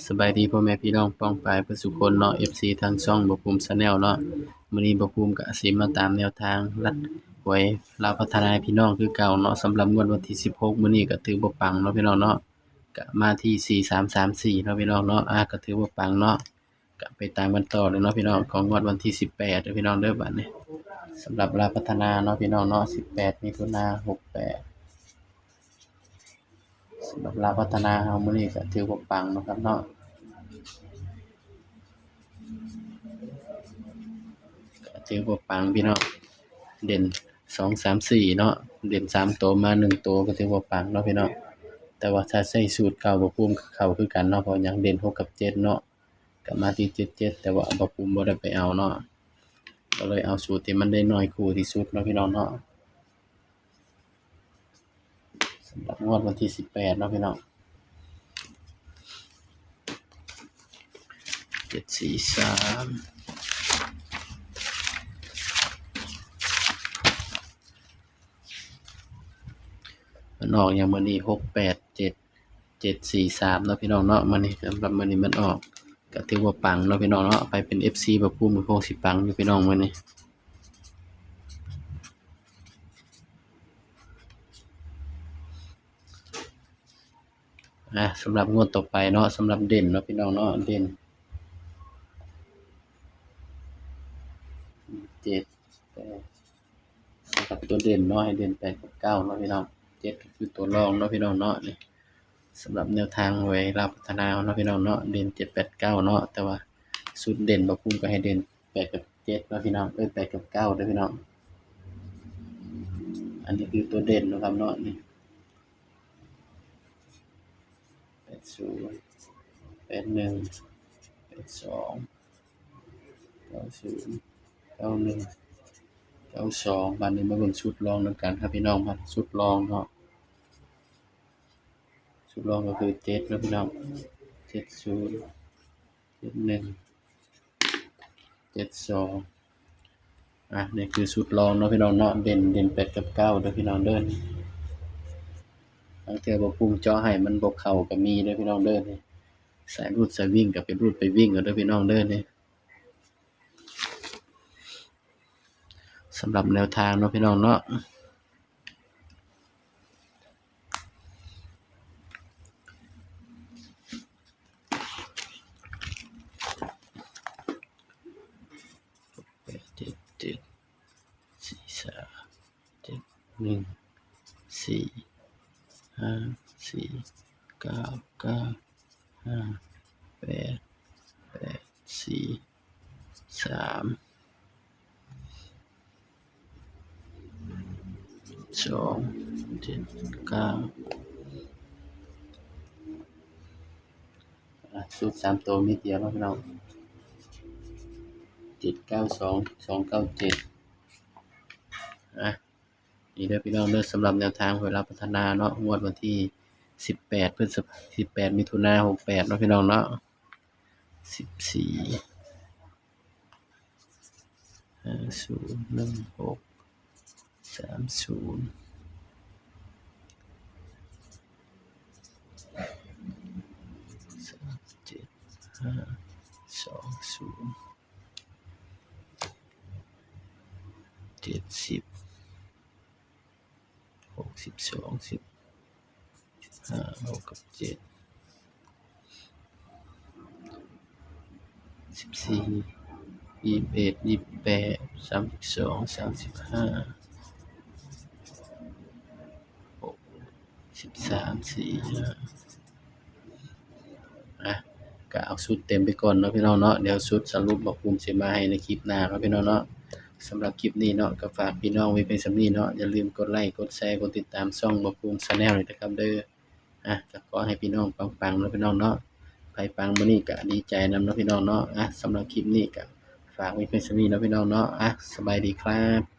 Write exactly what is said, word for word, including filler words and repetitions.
สบายดีพ่อแม่พี่น้องป้องปายเบิดซุคนเนาะ เอฟซี ทางช่องบ่าวภูมิ Channel เนาะ มื้อนี้บ่าวภูมิก็สิมาตามแนวทางลัดหวยลาวพัฒนาให้พี่น้องคือเก่าเนาะ สำหรับงวดวันที่สิบหก มื้อนี้ก็ถือว่าปังเนาะพี่น้องเนาะ ก็มาที่ สี่สามสามสี่ เนาะพี่น้องเนาะ อ่ะ ก็ถือว่าปังเนาะ ก็ไปตามกันต่อเลยเนาะพี่น้อง ของงวดวันที่สิบแปดเด้อพี่น้องเด้อ บัดนี้ สำหรับลาวพัฒนาเนาะพี่น้องเนาะ สิบแปด มิถุนา หกแปด สำหรับลาวพัฒนาเฮามื้อนี้ก็ถือว่าปังเนาะครับเนาะ ก็ถือว่าปังพี่น้อง เด่น สอง สาม สี่ เนาะ เด่นสามตัวมาหนึ่งตัวก็ถือว่าปังเนาะพี่น้อง แต่ว่าถ้าใช้สูตรเก่าบ่าวภูมิก็เข้าคือกันเนาะ เพราะหยัง เด่นหกกับเจ็ดเนาะ ก็มาที่เจ็ดเจ็ด แต่ว่าบ่าวภูมิบ่ได้ไปเอาเนาะ ก็เลยเอาสูตรที่มันได้น้อยคู่ที่สุดเนาะพี่น้องเนาะ สำหรับงวดวันที่สิบแปดเนาะพี่น้อง เจ็ดสี่สาม มันออกอย่างมื้อนี้ หกแปดเจ็ด เจ็ดสี่สาม เนาะพี่น้องเนาะ มื้อนี้ สำหรับมื้อนี้มันออก ก็ถือว่าปังเนาะพี่น้องเนาะ ไปเป็น เอฟซี บ่าวภูมิก็คงสิปังอยู่พี่น้องมื้อนี้ อ่ะ สำหรับงวดต่อไปเนาะ สำหรับเด่นเนาะพี่น้องเนาะ เด่น เจ็ด แปด สำหรับตัวเด่นเนาะ ให้เด่นแปดกับเก้าเนาะพี่น้อง เจ็ดก็คือตัวรองเนาะพี่น้องเนาะ นี่ สำหรับแนวทางหวยลาวพัฒนาเนาะพี่น้องเนาะ เด่นเจ็ดแปดเก้าเนาะ แต่ว่าชุดเด่นบ่าวภูมิก็ให้เด่นแปดกับเจ็ดเนาะพี่น้อง เอ้ย แปดกับเก้าเด้อพี่น้อง อันนี้คือตัวเด่นเนาะครับเนาะ นี่ แปดศูนย์ แปดหนึ่ง แปดสอง เก้าศูนย์ เก้าหนึ่ง เก้าสอง บัดนี้มาเบิ่งชุดรองนำกันครับพี่น้อง มาชุดรองเนาะ ชุดรองก็คือเจ็ดเนาะพี่น้อง เจ็ดศูนย์ เจ็ดหนึ่ง เจ็ดสอง อ่ะ นี่คือชุดรองเนาะพี่น้องเนาะ เด่น เด่นแปดกับเก้าเด้อพี่น้องเด้อ บางเทื่อบ่าวภูมิเจาะให้มันบ่เข้าก็มีเด้อพี่น้องเด้อ สายรูดสายวิ่งก็ไปรูดไปวิ่งเอาเด้อพี่น้องเด้อ นี่ สำหรับแนวทางเนาะพี่น้องเนาะ แปดเจ็ดเจ็ด สี่สาม เจ็ดหนึ่ง สี่ห้า สี่เก้า เก้าห้า แปดแปด สี่สาม สอง เจ็ดเก้า อ่ะ ชุดสามตัวมีเดียวเนาะพี่น้อง เจ็ดเก้าสอง สองเก้าเจ็ด อ่ะ นี่เด้อพี่น้องเด้อ สำหรับแนวทางหวยลาวพัฒนาเนาะ งวดวันที่สิบแปด พฤษภา สิบแปด มิถุนา หกแปด เนาะพี่น้องเนาะ สิบสี่ ห้าศูนย์ หนึ่งหก สามศูนย์ สามเจ็ด ห้าสองศูนย์ เจ็ดสิบ หกสิบสอง สิบห้า หกกับเจ็ด สิบสี่ ยี่สิบเอ็ด ยี่สิบแปด สามสิบสอง สามสิบห้า หก สิบสาม สี่ห้า อ่ะ ก็เอาชุดเต็มไปก่อนเนาะพี่น้องเนาะ เดี๋ยวชุดสรุปบ่าวภูมิสิมาให้ในคลิปหน้าเนาะพี่น้องเนาะ สำหรับคลิปนี้เนาะ ก็ฝากพี่น้องไว้เพียงส่ำนี้เนาะ อย่าลืมกดไลค์ กดแชร์ กดติดตามช่องบ่าวภูมิ Channel นี่นะครับเด้อ อ่ะ ก็ขอให้พี่น้องปังๆเนาะพี่น้องเนาะ ไผปังมื้อนี้ก็ดีใจนำเนาะพี่น้องเนาะ อ่ะ สำหรับคลิปนี้ก็ฝากไว้เพียงส่ำนี้เนาะพี่น้องเนาะ อ่ะ สบายดีครับ